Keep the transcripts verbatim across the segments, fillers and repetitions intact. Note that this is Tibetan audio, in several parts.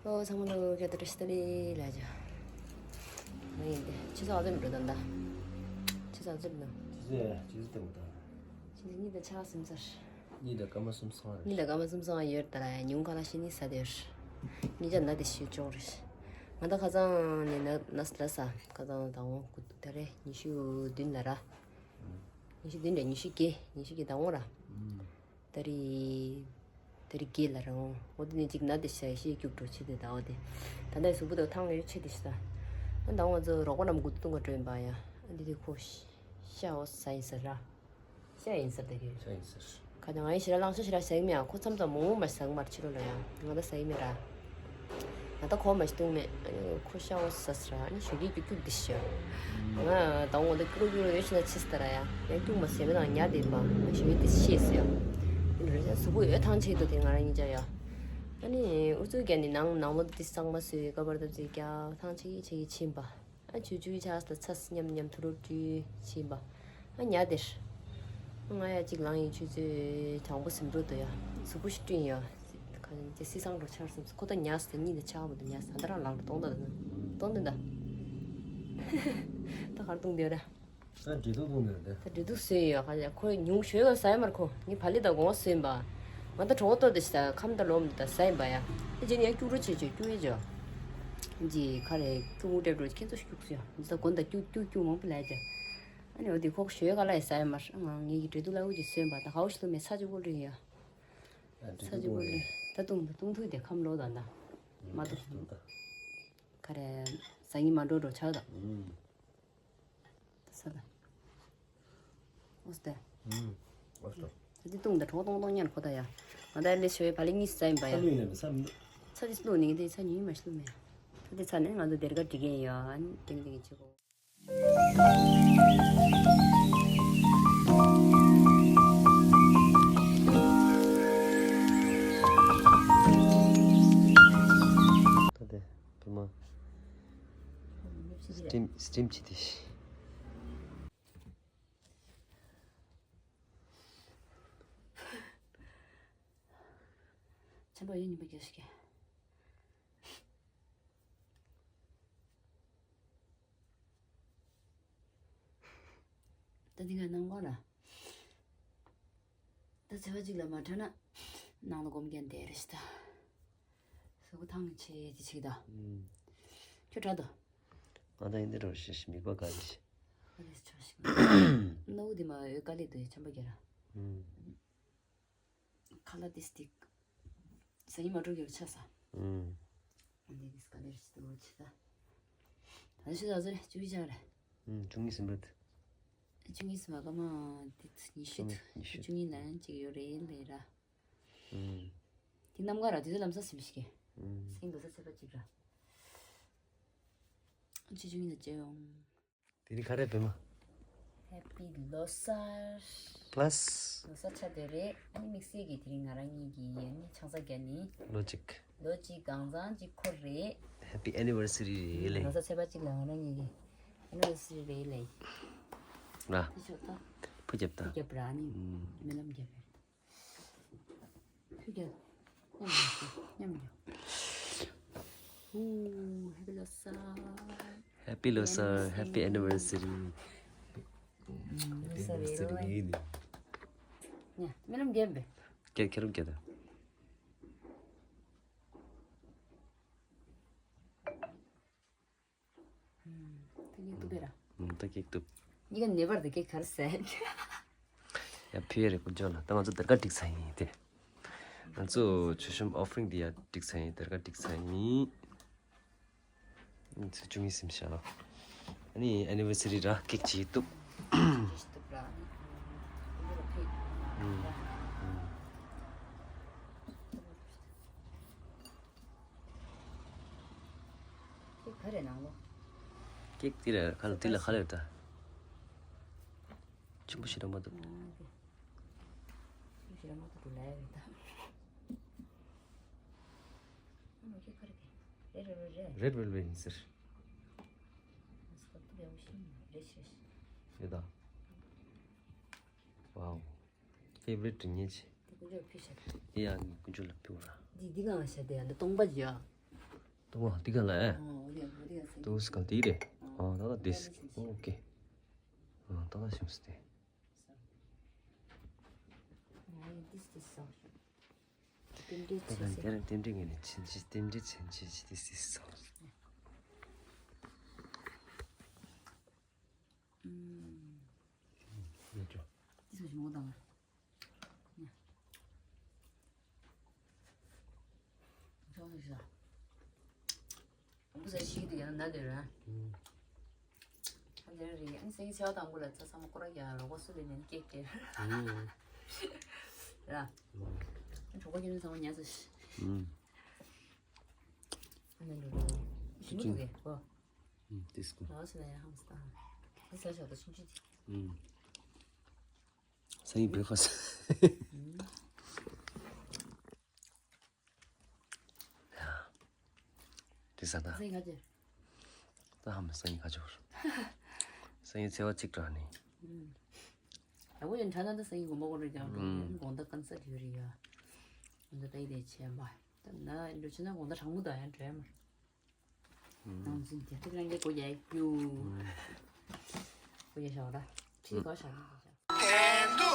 ཨོ་ཚང་མ་ལོ་ག་དུ་རེ་ཤི་ཏ་ལི་ལ་ཇ། ང་ཡིན་ཏེ་ཆུ་ཚོད་ཨ་ཙམ་འགྲོ་དང་ད། ཆུ་ཚོད་ཨ་ཙམ་ནང་། ཆུ་ཚོད་ཆུ་ཚོད་ལྟ་བུ་དང་། ཆུ་ཚོད་གཉིས་དང་ཕྱེད་ཀ་ཟིན་ཚར། གཉིས་དང་སྐར་མ་གསུམ་སོང་རེད། གཉིས་དང་སྐར་མ་གསུམ་སོང་ཡོད་ད་ལ་ཡ་ཉུང་ཁ་ལ་ཤི་ནི་ས་དེར། ཉིན་ཅག་ན་དེ་ཤི་ཅོག་རེད། ང་ད་ཁ་ཚང་ནི་ན་ན་ས་ལ་ས་ཁ་ཚང་དང་འོང་ཀུ་ཏུ་ད་རེ་ཉི་ཤུ་བདུན་ལ་ར། ཉི་ཤུ་བདུན་རེད། ཉི་ཤུ་བརྒྱད། ཉི་ཤུ་བརྒྱད་དང་འོང་ར། ད་རེས། ད་རེས་རྒས་ལ་རང་འོ་དེ་ནས་ཅིག་ན་དེ་ཤ་ཤེས་རྒྱུག་འགྲོ་ཆེ་དེ་ད་འོ་དེ། ད་ལྟའི་གཟུགས་པོ་དེ་ཐང་ཡོད་ཆེ་དེ་ཤི་ད། ཨ་ད་ང་ཚོ་རོགས་པ་རྣམས་དགུ་ཏུ་ང་སྤྲོད་པ་ཡ། ཨ་འདི་དེ་ཁོ་ཤ་འོ་ས་ཡིན་ཟེར་ར། ཤ་ཡིན་ཟེར་དེ་གི། ཤ་ཡིན་ཟེར། ཁ་ད་ང་ཡི་ཤི་ར་ལང་ཤ་ཤི་ར་ཟ་གི་མེད་ཨ། ཁོ་མཚམས་མཚམས་མོག་མོག་མ་ཟ་གི་མར་ཕྱི་རོ་ལ་ཡ། ང་ད་ཟ་གི་མེད་ར། ང་ད་གོ་མ་ཞིག་བཏུང་མེད། ཁོ་ཤ་འོ་ཟ་ཟེར་ར་ནི་ཞུ་གི་རྒྱུག་རྒྱུག་འདི་ཤི། ང་དང་འོ་འདི་ཀུ་རུ་ཀུ་རུ་ཡོད་ཤི་ན་ཆིས་ཏ་ར་ཡ། ཡང་རྒྱུག་མ་ཟེར་མེད་དང་ཉ་དེ་མ་ང་ཞུ་གི་འདི་ཤེས་སུ་ཡ། ཡིན་རེད་ཡ་གཟུགས་པོ་འོད་ཐང་ཆད་འདུག་དེ་ང་རང་ཉིད་ཅག་ཡ། ཨ་ནི་ཨུ་ཚུགས་རྒྱག་ནི་ནང་ནང་ལོ་འདི་གཙང་མ་བཟོས་ཀ་བར་ཏབ་ཙེ་རྒྱག་ཐང་ཆད་ཆད་ཀྱི་ཕྱིན་པ། ཨ་ཆུ་ཆུའི་ཆགས་ལ་ཚ་སི་ཉམ་ཉམ་ཐུ་རུ་ཀྲུའི་ཕྱིན་པ། ཨ་ཉ་དེར། ང་ཡ་གཅིག་ལང་ཡིན་ཆུ་ཚོད་དྲང་པོ་ཟིན་འགྲོ་འདུག་ཡ། གཟུགས་པོ་ཞིག་བསྐྲུན་ཡ། ཁ་ཅན་ཅེ་སི་སང་འགྲོ་ཆར་སོང་ཁོ་ད་ཉ་སི་ད་གཉིད་ད་ཆགས་པ་འདུག་ཉ་སི་ད་ད་རང་ལང་རུ་གཏོང་ད་ད་གཏོང་དེ་ད། ད་གར་གཏོང་དེ་ར། ད་འབྲེལ་གཏུག་གཏོང་དེ་ར་དེ། ད་འབྲེལ་གཏུག་བཟོས་ཡོད་ཁ་ཅན་ཁོ་ཉུང་ཞོས་ག་ཟ་ཡ་མར་ཁོ་ངའི་བ་ལི་ད་དགོང་བཟོས་ཡིན་པ། ང་ད་གྲོགས་ཏོ་དེ་ཤི་ད་ཁམ་ད་ལོམ་ད་ཟ་ཡིན་པ་ཡ། ཨེ་ཅེ་ནི་ཡ་སྐྱུག་རོ་བྱེད་ཆོག་སྐྱུག་ཡ་ཅོ། ཇི་ཁ་རེ་སྐྱུག་མུ་ཏྲེབ་རོ་ཁྱེད་ཚོ་སྐྱུག་སུ་ཡ་འདི་ད་དགོང་ད་སྐྱུག་སྐྱུག་སྐྱུག་མང་པོ་ལ་ཡ་ཅོ། ཨ་ནི་འོ་དེ་ཁོག་ཞོལ་ག་ལ་ཡི་ས་ཡི་མར་ང་ངེད་ཀྱི་འབྲེལ་གཏུག་ལ་འུ་ཅི་སོན་པ་ད་ཧའུ་ཤི་ལོ་མེ་ས་ཅི་གོ་ལུས་ཡ། ས་ཅི་གོ་ལུས་ད་ཏུང་ད་ཏུང་ཐུག་དེ་ཁམ་ལོ་ད་ད་མ་ཏུ་ག་རེ་ཟ་ཉི་མ་འགྲོ་འགྲོ་ཆག་ད་ས་ད་འོ་སྟེ་ཨུམ། ཨོ་སྟོ། ད་དེ་ཏུང་ད་གྲོགས་ཏོང་ཏོང་ཉན་ཁོ་ད་ཡ་ང་ད་ལེ་ཤོའི་བ་ལེ་གཉིས་ས་ཡིན་པ་ཡ། ས་ལུ་ཡིན་ལ་ས་ལུ། ས་དེ་སློ་ནི་དེ་ས་ཉི་མ་ཤི་ལུ་མེ་ད་དེ་ས་ནས་ང་ཚོ་སྡེར་ཁ་འགྲིག་གི་ཡ་ཨ་ནི་ཏིང་ཏིང་གི་ཆི་གོ། ད་དེ་བུ་མ་སི་ཊིམ་སི་ཊིམ་བྱེད་དེ་ཤི། ཆམ་པ་ཡོད་ཉིན་པ་རྒྱག་ཤི་གེ། ད་འདི་ག་ནང་གོ་ལ། ད་ཚེ་བ་གཅིག་ལ་མ་དྲན་ན། ནང་ལ་སྒོམ་རྒྱན་དེ་རེ་ཞིག་ད། གཟུགས་པོ་ཐང་ཆད་དེ་ཅིག་ད། ཨུམ། ཁྱོད་དྲག་ད། ང་ད་ཡིན་དེ་རོ་ཞེས་མིག་པ་ག་ཞིག་ཨ་ལེ་ཆོ་ཞིག་ནོ་དེ་མ་ཡོད་ག་ལེ་དུ་ཆམ་པ་རྒྱ་ར། ཨུམ། ཁ་ལ་ཏི་སྟིག་ས་ཉི་མ་དྲུག་ཡོད་ཆ་ས། ཨུམ། འདི་ནི་སྐ་ལེར་ཞིག་ཏུ་ཆི་ད། ད་ཞི་ད་ཟེར་བཅུ་བཞི་རེད། ཨུམ། བཅུ་གཉིས་ཟིན་པ་དེ། བཅུ་གཉིས་སུ་མ་ག་མ་དེ་ཉི་ཤུ་དུ་ཉི་ཤུ་བཅུ་གཉིས་ན་ཅིག་ཡོད་རེད་ལེ་ར། ཨུམ། དེ་རྣམ་ཀ་ར་དེ་ཚོ་ལམ་སང་ཟིན་ཤི་གེ། ཨུམ། སེང་གེ་ས་ཚེ་པ་གཅིག་ར། བཅུ་གཉིས་ན་བཅད་ཡོང་། དེ་རིང་ག་རེ་བེ་མ། ཧེ་པི་ལོ་སར། པ་ལ་སི། ལོ་གསར་ཆ་དེ་རེད། ཨ་ནི་དམིགས་བསལ་གྱི་དེ་རིང་ང་རང་གཉིས་ཀྱི་ཡ་ནི་ཆང་ས་བརྒྱབ་ནི། ལོ་གཅིག་ལོ་གཅིག་གང་ཚང་གཅིག་འཁོར་རེད། ཧེ་པི་ཨེ་ནི་ཝར་སི་རི་རེད་ལེ། ལོ་གསར་ཚེས་པ་གཅིག་ལ་ང་རང་གཉིས་ཀྱི་ཨེ་ནི་ཝར་སི་རི་རེད་ལེ། ར། དེ་ཆོག་ད། ཕུ་རྒྱབ་ད། ཕུ་རྒྱབ་ར་ནི། ཨུམ། སྨོན་ལམ་རྒྱབ་རེད། ཁྱོད་ཀྱང་མཉམ་ཡོང་། མཉམ་ཡོང་། ཧུ། ཧེ་པི་ལོ་སར། ཧེ་པི་ལོ་སར། ཧེ་པི་ཨེ་ནི་ཝར་སི་རི། ཧེ་པི་ཨེ་ནི་ཝར་སི་རི་ཡིན། ཡ། སྨོན་ལམ་རྒྱབ་པས། རྒྱབ། ཁྱེད་རང་རྒྱབ་དང་། ད་ཀེག་གཏུབ་པས་ར། ད་ཀེག་གཏུབ། གཉིས་ཀ་ནེ་བར་དུ་ཀེག་གར་ཟེར། ཡ་ཕི་ཡ་རེ་ཀུན་སྤྱོད་ལ་ད་ང་ཚོ་སྡེར་ཁ་སྒྲིག་ཚར་ཡིན་ཏེ། ང་ཚོ་མཆོད་གཤོམ་ཨོ་ཕ་རིང་འདི་ཡ་སྒྲིག་ཚར་ཡིན། སྡེར་ཁ་སྒྲིག་ཚར་ཡིན། ང་ཚོ་བཅུ་གཉིས་ཟིན་ཤག་ཨ་ནི་ཨེ་ནི་ཝར་སི་རི་ར་ཀེག་ཅིག་གཏུབ། ཅིག་གཏུབ་ར། ཨུམ། ཨུམ། ཀེག་ག་རེ་ནང་ལོ། ཀེག་དེ་ར་ཁ་ལ་དེ་ལ་ཁ་ལ་ད། ཆུང་པོ་ཞིག་ར་མ་འདུག་ཨ་ཆུང་ཞིག་ར་མ་འདུག་ལ་ཡ་རེད་ད། ཨ་མ་ཀེག་ག་རེ་དེ། རེད་རེད་རེད་རེད། རེད་ཝེལ་ཝེ་ཡིན་ཟེར། སྐབས་དུ་ཡག་པོ་ཤེས་མ་རེད་ཤེས། ཡོད་ད། ཝའོ། ཕེ་ཝ་རི་ཊི་ངེད་ཀྱི། དེ་ཀུན་སྤྱོད་ཕུལ་བྱ། དེ་ཡང་ངས་ཀུན་སྤྱོད་ལ་ཕུལ་ར། འདི་འདི་གང་བྱ་དེ་ཡང་འདི་སྟོང་པ་ཅིག་ཡ། ཏོ་ཏི་ག་ལ་ཨེ། ཏོ་སི་ག་ལ་ཏི་རེ། ཨ་ད་ལ་ཏིས། ཨོ་ཀེ། ཨ་ད་ལ་ཤིམ་སྟེ། ཏན་ཏན་ཏན་ཏན་ངས་ནི་ཆིན་ཆི་ཏན་ཏན་ཆིན་ཆི་ཆི་ཏི་སི་སོ། ཡོད་ཅོ། ཏི་སོ་ཞིམ་མོ་དང་། ཅོ་ཞིག་ཤ། ཨ་བུ་ས་ཞིག་ཏུ་ཡང་ན་དེ་ར། ཨ་དེ་རེད། ཨ་ནི་སེང་གེ་ཚེ་བ་དང་པོ་ལ་ཚ་ཚང་མ་སྐོར་ར་ཡ་རོགས་པ་སུ་ལས་ནས་སྐད་སྐད། ར། གྲོགས་པོ་ཁྱེད་ཚོ་ཚང་མ་ཉལ་ས་ཞིག་ཨ་ནི་འགྲོ་རེད། ཞིམ་པོ་འདུག་གས་གོ། ཏིས་གོ། ར་སི་ན་ཡ་ཧམ་སི་ཏང་། ཨ་ས་ཞོག་ད་ཆུང་ཆུང་དེ། སང་ཉིན་བྷི་རེག་ཕ་སི། དེ་ས་ད། སང་ཉིན་ག་ཅེ། ད་ཧམ་སང་ཉིན་ག་ཅོ། སང་ཉིན་ཚེས་པ་གཅིག་དྲག་ནི། ད་བོ་ཡན་ཁྲ་ན་ད་སང་ཉིན་དགོང་མོ་གོ་རེ་ཀྱང་དགོང་ད་ཀན་སར་ཡོད་རེད་ཡ། དགོང་ད་ད་ཡི་དེ་ཆེན་པ། ད་ན་འགྲོ་ཆེ་ན་དགོང་ད་གྲང་མོ་ད་ཡང་འགྲོ་ཡ་མ། ནང་ཚན་དེ་ཐུག་རང་གི་གོ་ཡ་ཡུ། གོ་ཡ་ཤ་བ་ད། ཁྲི་གོ་ཤ་ན་གོ་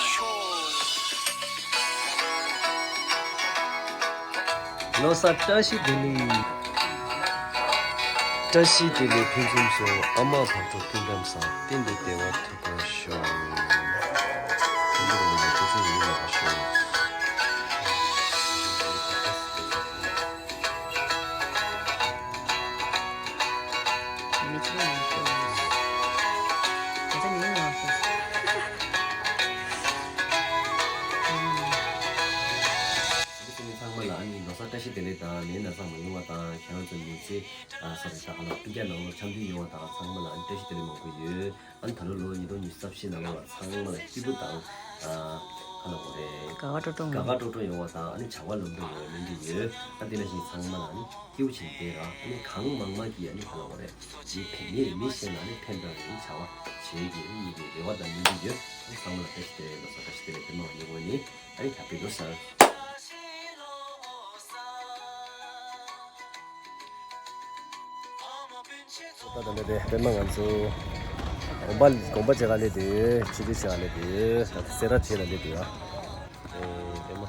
ཤ། ལོ་གསར་བཀྲ་ཤིས་བདེ་ལེགས། བཀྲ་ཤིས་བདེ་ལེགས་ཕུན་སུམ་ཚོགས། ཨ་མ་བག་དྲོ་སྐུ་ཁམས་བཟང་། གཏན་དུ་བདེ་བ་ཐོབ་པར་ཤོག་ཚང་མ་ལ་ཨ་ནི་ལོ་གསར་བཀྲ་ཤིས་བདེ་ལེགས་དང་ནད་ན་ཚ་མ་ཡོང་བ་དང་ཁྱེད་རང་ཚོ་མི་ཚེ་ཨ་གསར་བའི་ས་ཁ་ལ་སྤུན་ཀྱག་ནང་ལོགས་འཆམ་མཐུན་ཡོང་བ་དང་ཚང་མ་ལ་ཨ་ནི་བཀྲ་ཤིས་བདེ་ལེགས་མང་པོ་ཡོད། ཨ་ནི་ད་ལོ་ལོ་ཉིས་སྟོང་ཉི་ཤུ་རྩ་བཞི་ནང་ལོགས་ལ་ཚང་མ་ལ་སྐྱིད་པོ་དང་ཨ་ག་ལ་འོ་རེད། དགའ་དགའ་སྤྲོ་སྤྲོ་དགའ་དགའ་སྤྲོ་སྤྲོ་ཡོང་བ་དང་ཨ་ནི་བྱ་བ་ལམ་འགྲོ་ཡོང་བའི་སྨོན་འདུན་ཡོད། ཨ་དེ་ནང་བཞིན་ཚང་མ་ལ་ཨ་ནི་སྐྱིད་པོ་བྱེད་བསྡད་ར། ཨ་ནི་གང་མང་མང་གིས་ཨ་ནི་ག་ལ་འོ་རེད། མི་ཕན་མི་མི་གཞན་ལ་ཨ་ནི་ཕན་པའི་བྱ་བ་བྱེད་ཀྱི་ཨ་ནི་གཉིས་ཀྱི་རེ་བ་དང་སྨོན་འདུན་ཡོད། ཨ་ནི་ཚང་མ་ལ་བཀྲ་ཤིས་བདེ་ལེགས། ལོ་གསར་བཀྲ་ཤིས་བདེ་ལེགས། དེ་མ་ཉེ་བོ་ནི། ཨ་ནི་ད་བོད་ལོ་གསར། ད་ད་ལྟ་དེ་པད་མ་ང་ཚོ་དགོན་པ་དགོན་པ་ཆེ་ག་ལས་དེ་ཕྱི་དྲོ་ཆེ་ག་ལས་དེ་ད་སེ་ར་ཆེ་ལ་ལས་དེ་ཨ། ཨེ་པད་མ།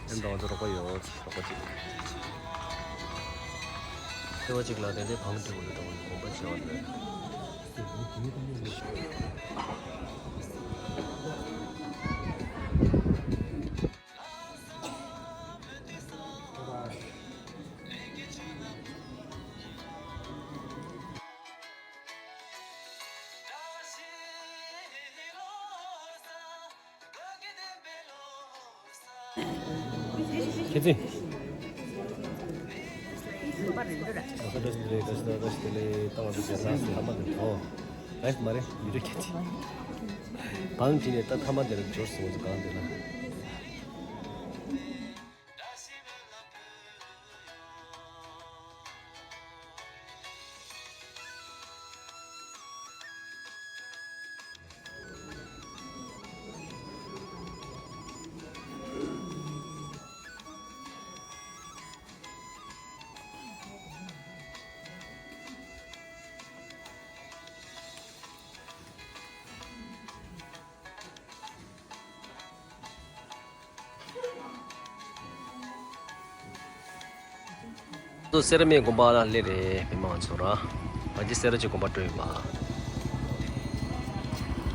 ཨེ་འདྲ་བ་ཚོ་རོགས་པ་ཡོད་རོགས་པ་ཅིག་ཆེ་བ་ཅིག་ལ་དེ་འདྲའི་བང་སྒྲིག་དགོས་འདུག་དགོན་པ་ཆེ་བ་དེ། ཁྱེད་ཚོས། ཨ་ཁ་བཀྲ་ཤིས་བདེ་ལེགས། བཀྲ་ཤིས་བདེ་ལེགས། བཀྲ་ཤིས་བདེ་ལེགས། བཀྲ་ཤིས་བདེ་ལེགས། བཀྲ་ཤིས་བདེ་ལེགས། ལྟ་བ་འདི་བྱས་ན་ཐ་མ་དེ་དོ། རེད་མ་རེད་མི་རེད་ཁྱེད་ཚོས། བང་བྲིས་ནས་ད་ཐ་མ་དེར་འབྱོར་སོང་ཟེར་གང་དེ་ལ། ཚོ་སེ་ར་སྨད་དགོན་པ་ལ་སླེབས་རེད། མི་མང་ཚོ་ར། ང་ཚོ་སེ་ར་བྱེས་དགོན་པ་འགྲོ་ཡིན་པ།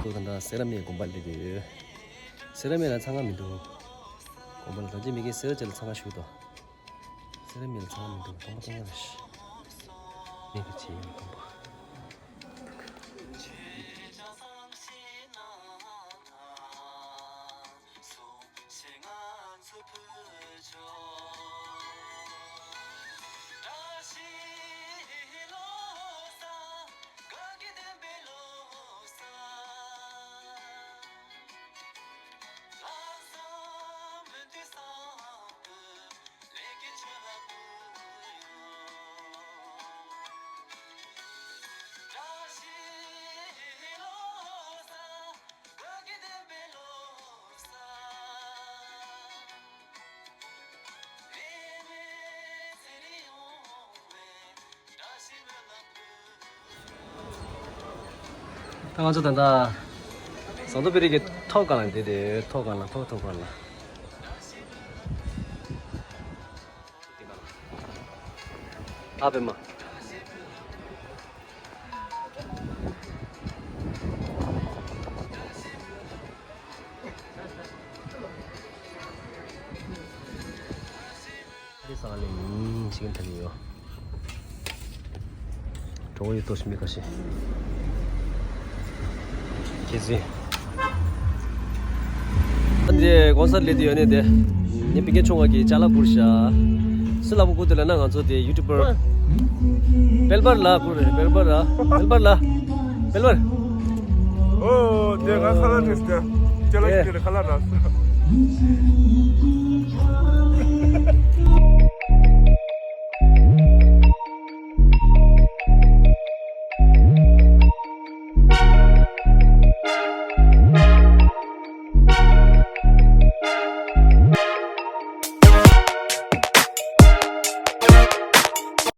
ཁོ་ད་ལྟ་སེ་ར་སྨད་དགོན་པ་སླེབས་ཡོད། སེ་ར་སྨད་ལ་ཚང་མ་མི་འདུག་དགོན་པ་ལ་ད་ཅི་མི་གི་སེ་ར་བྱེས་ལ་ཚང་མ་བཞུགས་འདུག་སེ་ར་སྨད་ལ་ཚང་མ་མི་འདུག་སྟོང་པ་སྟོང་པ་རེད། མི་གི་བྱེས་ཡིན་སྟོང་པ། ད་ང་ཚོ་ད་ལྟ་ཟངས་མདོག་དཔལ་རི་གི་ཐོག་སྒང་ལ་བསྡད་དེ། ཐོག་སྒང་ལ། ཐོག་ཐོག་སྒང་ལ། ཨ་པད་མ། འདི་ས་ལེ་ཡིན་ཞིག་འཐེན་ཡོད། གྲོགས་ཡོད་དོ་ཞིག་མི་ཁ་ཤས། ཁྱེད་ཚོས། འདི་གོང་ས་ལེ་དེ་ཡོད་ནི་དེ། ངས་པི་ཀེ་ཆུང་བ་གི་ཅ་ལག་བསྐུར་ཤག་སུ་ལ་བསྐུར་དེ་ལ་ན། ང་ཚོ་དེ་ཡུ་ཊུབ་པར། དཔལ་འབར་ལ་བསྐུར་རེད། དཔལ་འབར་ལ། དཔལ་འབར་ལ། དཔལ་འབར། ཨོ་དེ་ང་ཁ་ལག་བྲིས་ཏེ། ཅ་ལག་ཨེ། དེ་ཁ་ལག་ར།